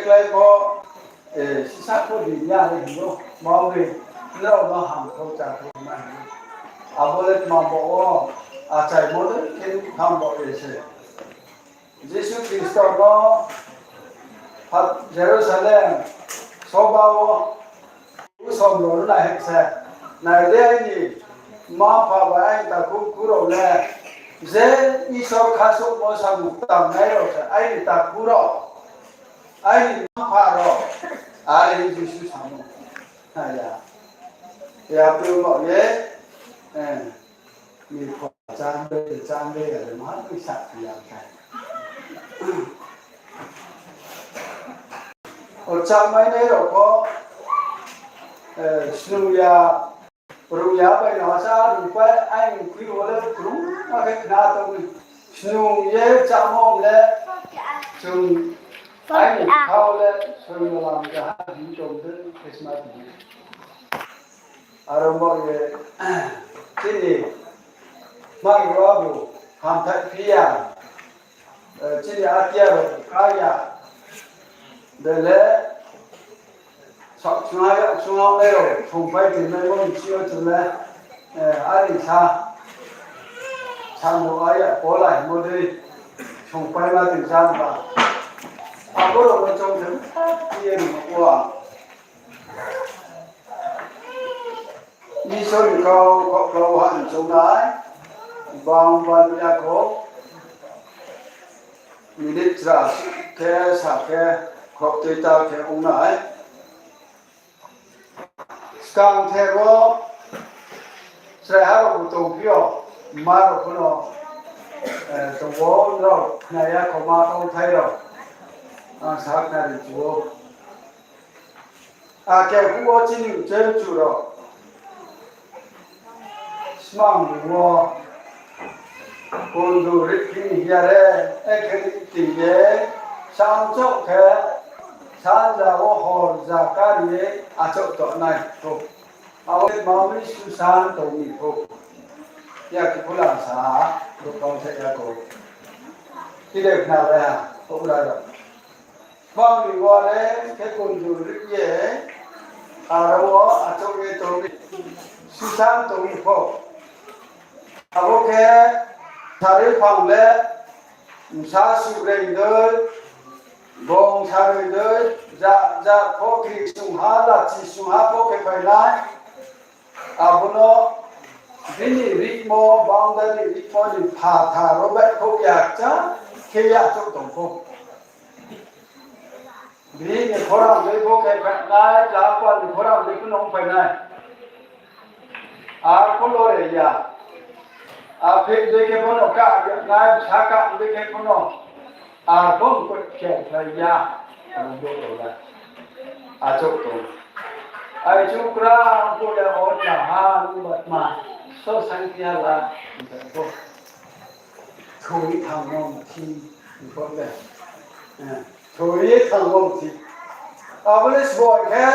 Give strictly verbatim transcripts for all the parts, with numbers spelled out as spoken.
klái pho, eh, sisa pho di ya le hing ou, ma ong mi, nrao no ham kho cha kho ma hing ou. Abo le tma bo wo, achaimo le khe tham bo ye se. Jisu Khristo no ha Jerusalem soba wo usom rao no nai hing se, nai di aini mma-mpha bai aini takhu khu rao le, je Isor khasouhmo samung tangnai rao se aini takhu rao, aini mma-mpha rao, are Jisu samo. Ha ya. Ya tu mo ye, eh, ni pho chang de, chang de, ya le ma ni sa ya kai. O chang mai nai rao pho, eh, snung ya, rung ya bai no sa rung pai, aini khui wo le rung ma khe khna tong ni. Snung ye chamo le, chung aini khau le, soi no lam ja ha, hing tong de, Christmas ni. Aro mo ye, chini, ma rao abo, hamthai phi ya, eh, chini atia rao, kaya, bele, sa-, sungha ya, sungha le rao, sungpai tini mo ni sio chung le, eh, ari sa, samung aya, pola himo dei, sungpai ma tini jang ba. Abo rao no chung tini, iye ni mo wa. Isor ni kau, kau, kau ha ni chung nai, bang ban ya kho, minute chra khe, sa khe, khrouh tui ta khe ong nai. Skang the wo, chrai ha rao bu tong phi yo, ma rao pho no, eh, tong wo, nrao khna ya kho ma kauthai rao. Ang sa khna ri chu ou. Akhe phuh wo chini uchei chu rao. Smang bung wo. Kundu ri khe ni ya re, ekhe ni ti ye, samchoh khe, sanja wo hor ja kari ye, achouh tongnai pho. Abo le mami susan tong ni pho. Ya khe phuh la sa, bo kau the ya kho. Kide khna le ha, phuh la rao. Bang ni wa le khe kundu ri ye, aro wo achouh ye tong ni, susan tong ni pho. Abo khe sarui phang le, msa subrei dei, gong sarui dei, ja, ja pho kri sungha, lachi sungha pho khe phainai. Abo no bini rimo, boundary rimo ni phathar wo baihkhouh ya kcha khe ya chouh tong pho. Bini khorang dei pho khe phainai, chapal ni khorang dei pho no phainai. Ar pho lore ya. Aphek dei khe pho no ka ya nai, bsa ka dei khe pho no. Ar pho no khe khlai ya. Abo bo rao la. Achouh tong. Ai chu kra bo ya o cha ha, ni batma. So sang khe ya la. Bo. Thoi thangmo mthi, important. Eh, thoi thangmo mthi. Abo le sbo khe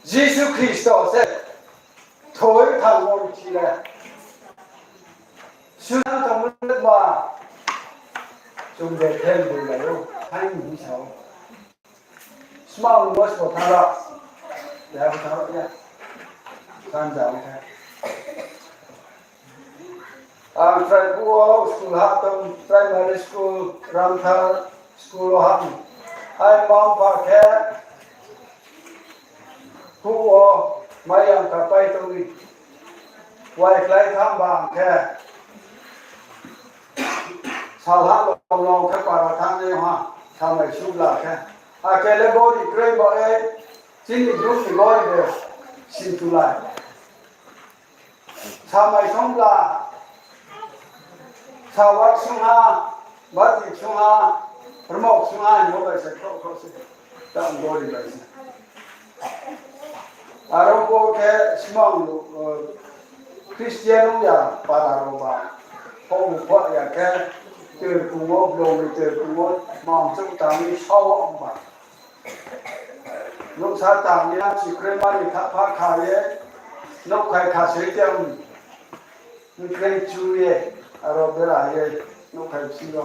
Jisu Khristo se thoi thangmo mthi le. Susan thangmo le ma. Chung Bethel boi lai ou, hai ni sao. Smang wo sbo thang ra. Ya bo thang ra ya. Sanja ong khe. Ang chrai phuh wo school hah tong, primary school, Ramthar school wo hah. Ai mma-mpha khe phuh wo mai yang kapai tong ni. Wai klái tham ba ang khe. Salha long long khe para thanng nai ha, samai sub la khe. Akhe le body kroi bo e, chini group ni body de, sintulai. Samai song bla, sawak sung ha, bati sung ha, rmok sung ha, hingmo bai se khrouh khrouh se. Tang body bai se. Aro bo khe smang, eh, Christian ong ya para rao ba. Pho bu pho ya khe, ter kung wo, blong ni ter kung wo, mang chouh tang ni sao ong ba. Nouhsa tang ni, ang si kre mani kha pha kha ye, nouhkhai kha se tiang, ni kre chu ye, aro bera ye, nouhkhai bsing yo.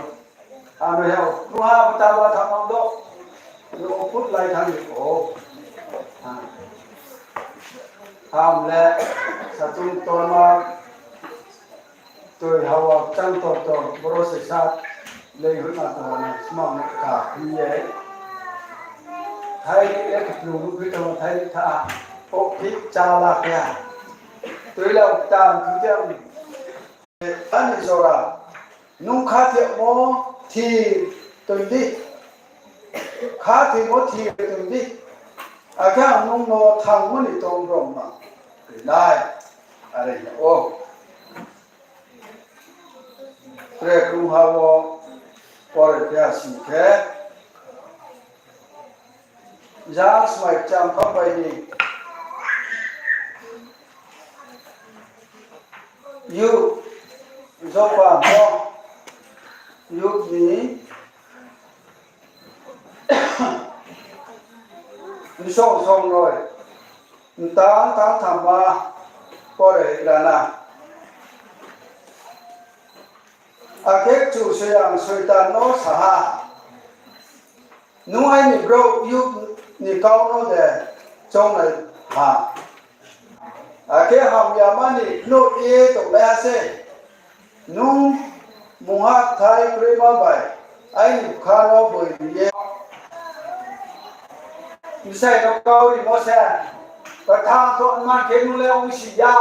Ano he, kruha bta ba tha mang do. Yo put lai thang yo. Ham le, satung torma, toi hawa chang tor tor, boro se sat, lei hui ma tor na, smang ka phi ye. Thai le kplung hui tong thai tha, o phi cha la kya. Toi la uktan, tu jang, Ani jora, nung khathoimo thir tong di. Khathoimo thir tong di. Akhe ang nung no thangmo ni tong bromma ri nai. Are hing ou. Tre krungha wo pore khe asing khe. Jang smai kcham kha bai ni. Yug, Jopa no, yug ni, bsong song noi, mtang tang thamma pore rana. Akhe Kchusoyang Soitan no sa ha, Nung aini brouh Yug ni kau no de choungnai ha? Akhe hamyama ni phnuh ye tongnaiha se. Nung mungha kthai kroima bai aini bkha no boi ri ye bsai no kau rimo se. Kthang tongman khe nung le ongsi ya.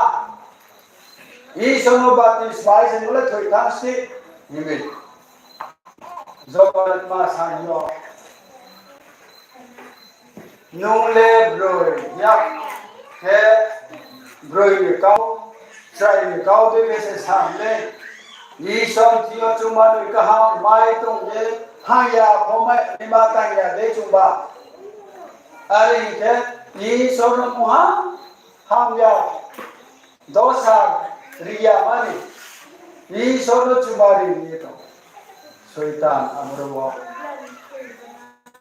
Isor no batismai se nung le thoi thanng si, hing mi. Jopa le tma sa hing yo? Nung le broi ya khe, broi ni kau, chrai ni kau dei khe se sa le. Isor thing yo chung manoi kaham mai tong ye, hamya pho mai ma tang ya dei chungba. Are hing khe, Isor no mungha hamya dosa ri ya mani, Isor no chumari ri ye tong. Soitan aboro wo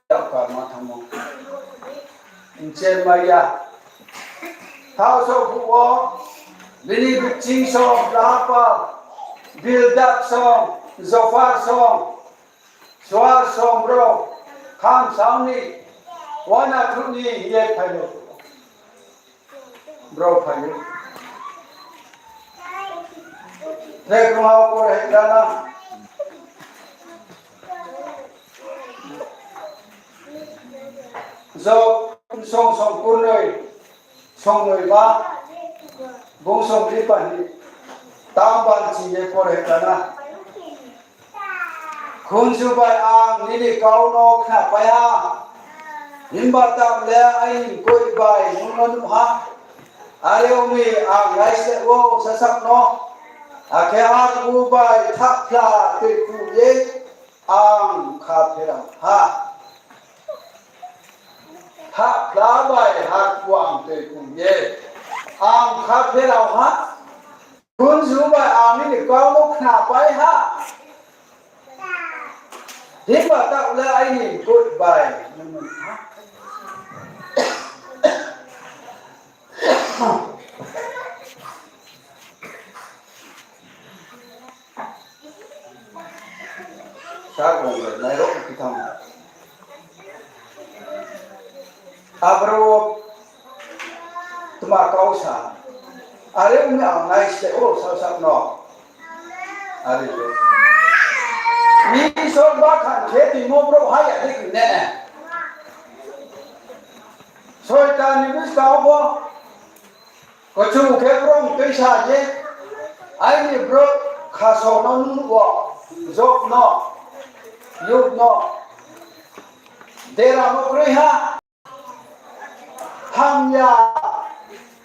yag karma thanngmo. Nchen mai ya. Thaoh souh phuh wo, bini bikching song, Rahab, Bildad song, Zophar song, Soar song brouh, khamsao ni, uana khruh ni hing ye phai ou. Brouh phai ou. Tre krungha wo pore hekra na. Job bsong song kurnoi, song noi ba, bung song ri pani, tam ban ching ye pore hekra na. Khunju bai ang nini kau no khnapai ha. Himba tang le aini mkoih bai nung no nuh ha. Are ong mi ang naisleh ou sasaoh no. Akhe arphuh bai thahphla toi kung ye ang kha pherao ha. Thahphla bai arphuh ang toi kung ye ang kha pherao ha. Khunju bai ang nini kau no khnapai ha. Himba tao le aini mkoih bai nung no nuh ha. Sa kong le nai rao ktham. Aboro tma kau sa, are ong mi ang naisleh ou sasaoh no. Are ou. Isor bakhan khe timo brouh haya di kri ne. Soitan ni buskang wo pho, kchu khe brouh tuisa ye, aini brouh khaso no nuh wo, Job no, Yub no, dera no kroi ha. Hamya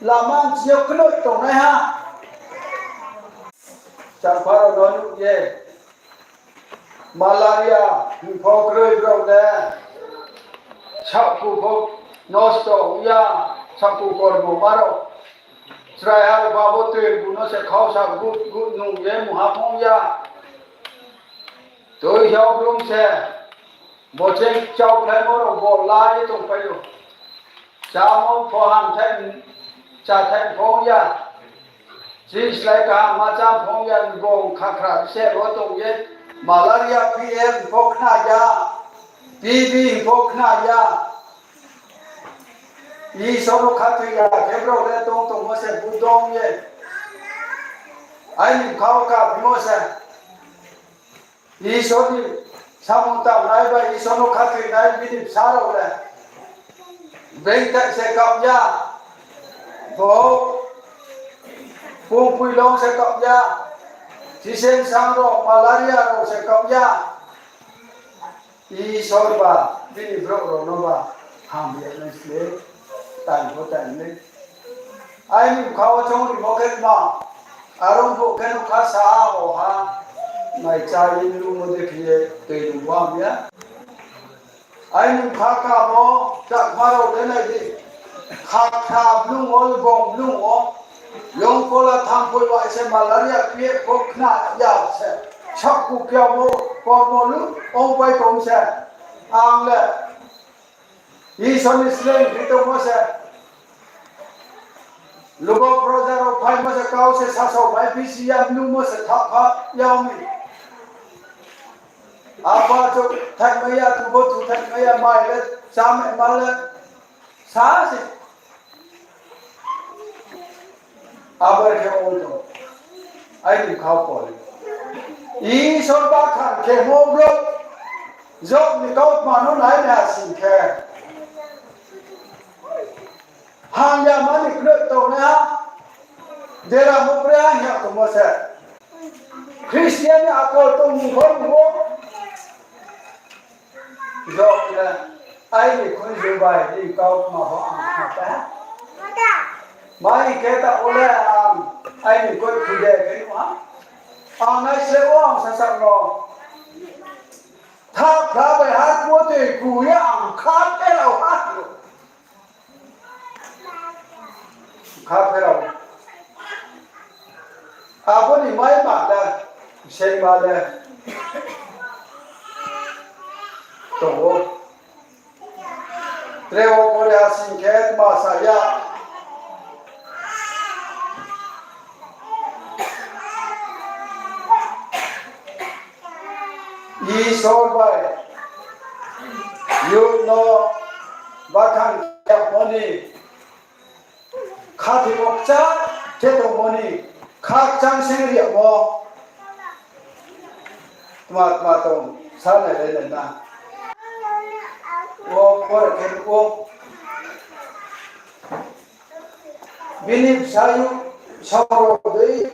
lama nching yo knoih tongnaiha. Changpharo no nuh ye, malaria hing pho kroi brao le, saohku pho nosto ong ya, saohku kormo ma rao. Chraiha rao ba bo tui bu no se khausa gut gut nung ye mungha phung ya. Tui hiao blung se, bo cheng chaukhlaimo rao bo la ye tongpai ou. Chámo pho hamthai, cháthai phung ya. Chini slái kaham ma chá phung ya, bung khakhra se ro tong ye, malaria P M pho khna ya. Bibi hing pho khna ya. Isor no khathoi ya khe brao le tong tongmo se budong ye. Aini bkha wo kaphimo se. Isor ni samung tangnai bai Isor no khathoinai bini bsa rao le. Bengthai se kap ya. Bo pungpui long se kap ya. Chiseng sang rao, malaria rao se kap ya. Isor ba bini brouh rao no ba hamya nai sle, tang pho tang le. Aini bkha wo choung rimo khe tma, arong phuh khe no kha sa ha, o ha, nai chá ye nungmo de khe ye tui nung bo hamya. Aini bkha kamo, chakma rao le nai di. Khakha blung wo, lbong blung wo. Longkola thamphoi wa se malaria pie kho khna ya se. Sakku kiamo, kormo lu, ongpai tong se. Ang le Isor ni sleing khe tongmo se. Lugo proja rao phaimo se kau se sasao mai bisi ya nungmo se thapha yag mi. Apa chu thaimai ya, tubo chu thaimai ya, mai le, chá mai ma le, sa se. Abo khe ong tong. Aini bkha wo pore. Isor bakhan khemo brouh. Job ni kautma no nai na sing khe. Hamyama ni knoih tongnaiha, deramo bre ha hing ya tongmo se. Christian ni akol tongmung pho nuh ou. Job le, aini khuizu bai ni kautma pho ang khna ta. Mai khe ta o le ang aini koi khuide khe nuh ha. Ang naisleh ou ang sasaoh no. Tha phla bai ha kutoi ku ye ang kha pherao ha. Kha pherao. Abo ni mai ma le, bseng ma le tong ou. Tre wo pore ha sing khe tma sa ya. Isor bai youth no bakhan khe yagmo ni khathoimo kchar khe tongmo ni khakchang seng ri yagmo. Tma tma tong sa nai le nai na. O pore khe nuh ou. Bini bsayouh saoh rao dei,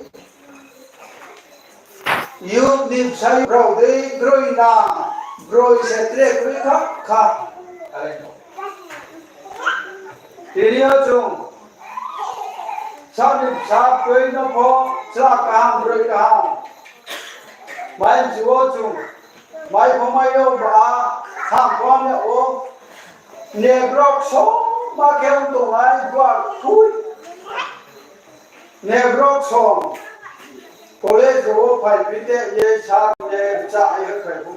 youth ni bsayouh rao dei, broi na, broi se tre kroi kha kha. Tini yo chung, saoh ni bsa broi no pho, chla kaham, broi kaham. Mai mchu wo chung, mai pho mai yo ba, ham pho ham ya ou, negrok soma khe ong tongnai, buar thui. Negrok som, college wo phaiphi te ye sa ye chá ye phai phuh.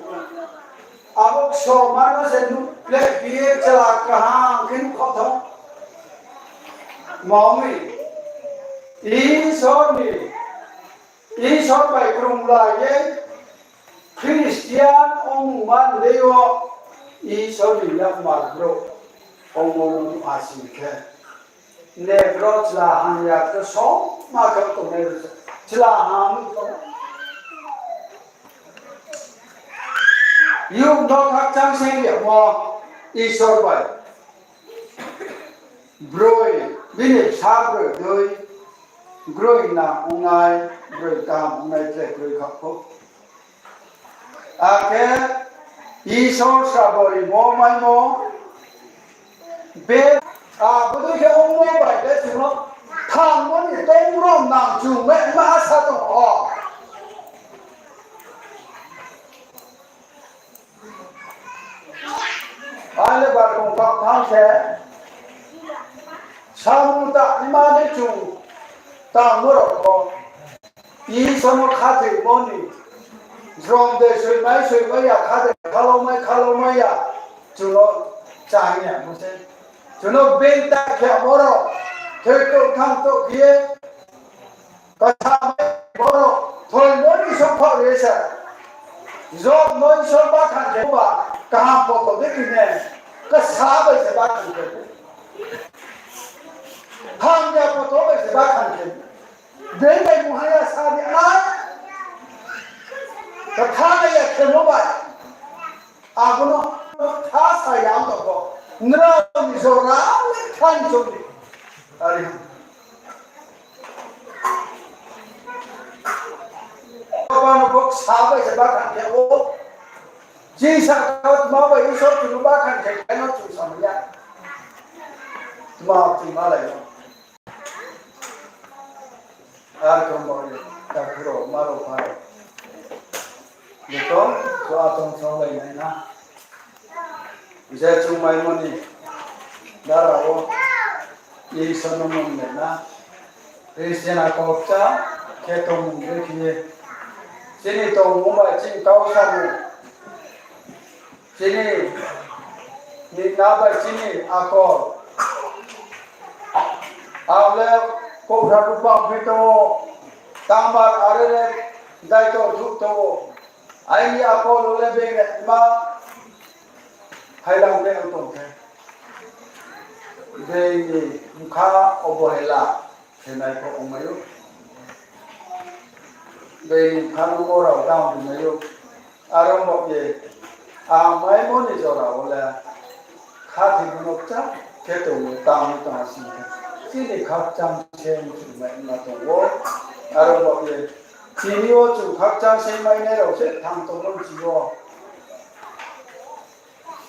Abo soma no se nuh le phi ye chla kaham khe nuh kho thou. Mami, Isor ni, Isor bai krunglai ye, Christian ongmung man dei yo, Isor ni yakmar brouh ongmo no nuh ha sing khe. Negrok chla hamya khe soma khe tongnai rao se. Chla ham tong. Youth no khakchang seng yagmo Isor bai. Broi, bini bsa broi dei, broi nang ongnai, broi kaham ongnai tre kroi kha pho. Akhe Isor srabo rimo maimo, be, abo dei khe ongmo bai le chung no thangmo ni tong brom nang chung me ma sa tong ou. Aini bar kong kha thang se, samung tangma ni chung tangmo rao pho, Isor no khathoimo ni, jrom de soimai soimai ya, kha de khalaumai khalaumai ya, chung no chahing ya mo se. Chung no benta khe amo rao, thoi touh thang touh khe ye, kasa boro, thoimo ni songkhaoh ri se. Job no Isor bakhan khe ba, Kaham poto de khe ne, kasa bai se bakhan khe. Hamya poto bai se bakhan khe. Beng bai muhaya sa di a. Katha nai ya khemo bai. Abo no tha sa ya ang tong kho. Nrao ni jora le than chong di. Ari. Bano bo sa bai se bakhan khe o. Chini saka tma bai Isor chung no bakhan khe khe no chung samai ya. Tma chung malai no. Ar khe bo ye, takhu rao, ma rao, pha rao. Joto, joto atong songlai nai na. Je chung maimo ni dara wo Isor no mung le na. Christian akol kcha khe tongmung dei khe ye. Chini tongmung bai chini kau samung. Chini ni na bai chini akol. Ang le kouhra bupang phi tong ou, tangbar are le daito thuh tong ou. Aini akol le beng le ma hailang de ang tong khe. Beng ni bkha obohela khe nai pho ongmai ou. Beng ni bkha no bo rao dang ri mai ou. Aro bo ye, ang maimo ni jora wo le, khathoi no kcha khe tong ou, tang ni tong sing khe. Chini khakchang se mchumai ma tong ou. Aro bo ye, chini wo chung khakchang se mai nai rao se thang tong ou chi ou.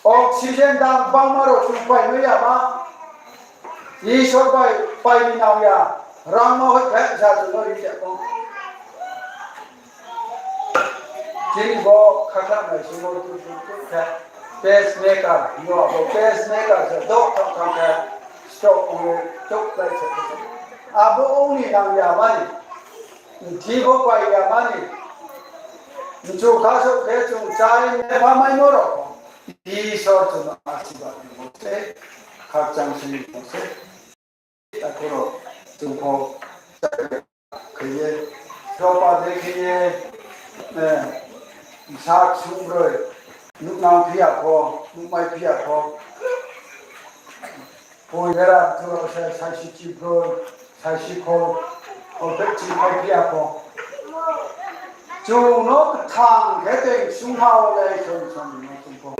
Oxygen dang bangma rao chung pai mai ya ma. Isor bai pai ni nang ya. Rangma hoi khe ja chung no ri khe pho. Chini bo khakla nai sung no tu tu tu khe pacemaker, yo abo pacemaker se dok thang thang khe stroke ong ye chouh lai se. Abo ong ni nang ya mani. Mthi bo pai ya mani. Mchu kha souh khe chung chai ne pha mai no rao. Isor chung no asirbad ni bo se, khakchang se ni bo se. Takhu rao chung pho khe ye, ropa de khe ye, eh, sak sung broi, nuhnang phi ya pho, nuhmai phi ya pho. Poi bera chung rao se saisi chibroi, saisi khol, khol phe chimai phi ya pho. Chung no kthang khe tei sung ha wo le chung song no chung pho.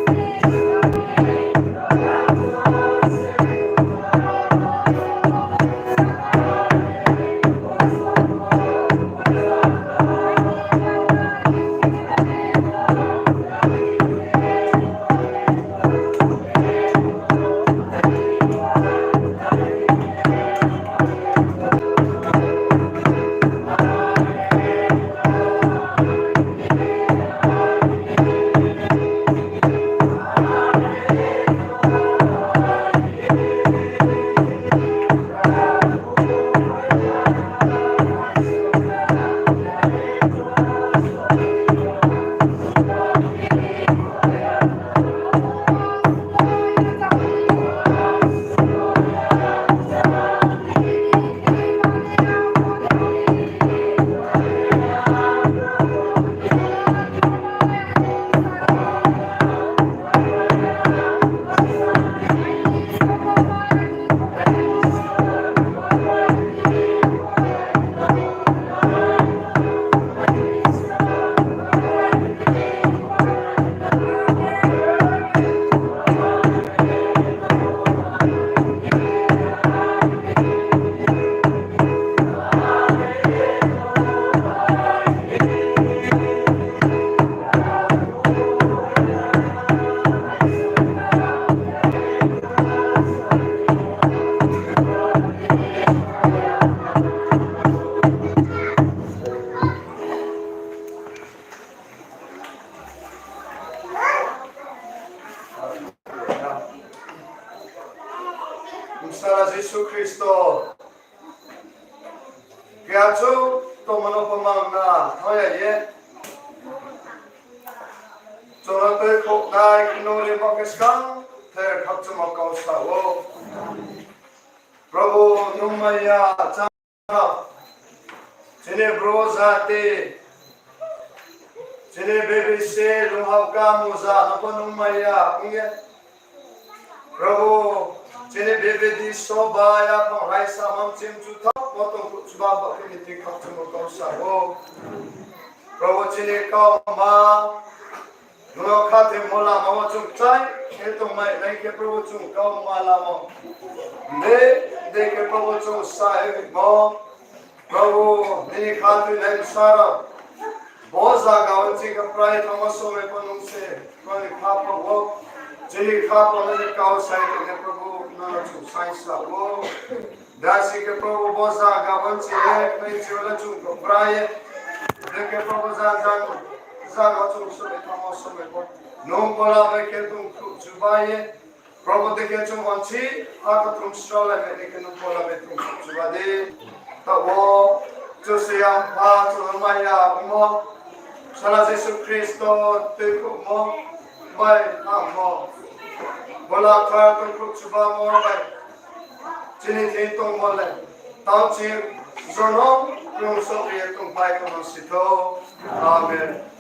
Bsa Jisu Khristo, keha chouh tongmo no pho mang na thanng ya ye. Chung no tui khouhnai khnung rimo khe skang ther khakchangmo kau sa ou. Probhu, nung maya chá Chini bru jati, Chini BBC Lunghamka Muza no pho nung maya ong ye, Prabhu, chini BBC soba yaphang raisa mangchim chuthao mo tong chuba ba khe ni thing khakchangmo kau sa ou. Prabhu, chini kauma nung no khathoimo lama wo chung kchai khe tongmai nai khe, Prabhu, chung kauma lama de, de khe, Prabhu, chung saimo, Prabhu, nini khathoinai bsa rao bo zaga wo chini khe prai thanngmo somoi pho nung se, Prabhu, ni khaphang wo, chini khaphang wo nini kau sai tong khe, Prabhu, nono chung saingsa ou. Dasi khe, Prabhu, bo zaga wo chini khnai chi wo le chung khe prai ye, de khe, Prabhu, zaga, zaga chung somoi thanngmo somoi pho nung phola bai khe tongkhruh chuba ye, Prabhu, de khe chung wanchi, ha khathum srao lai mai ni khe nung phola bai tongkhruh chuba di. Taoh wo, Kchusoyang Mpha chung no maya ongmo, Bsala Jisu Khristo tuikhouhmo bai thanngmo, Phola Kthar tongkhruh chubamo bai chini thing tongmo le tang ching jonom krungsoh ye tongpai tongmo si thou. Amen.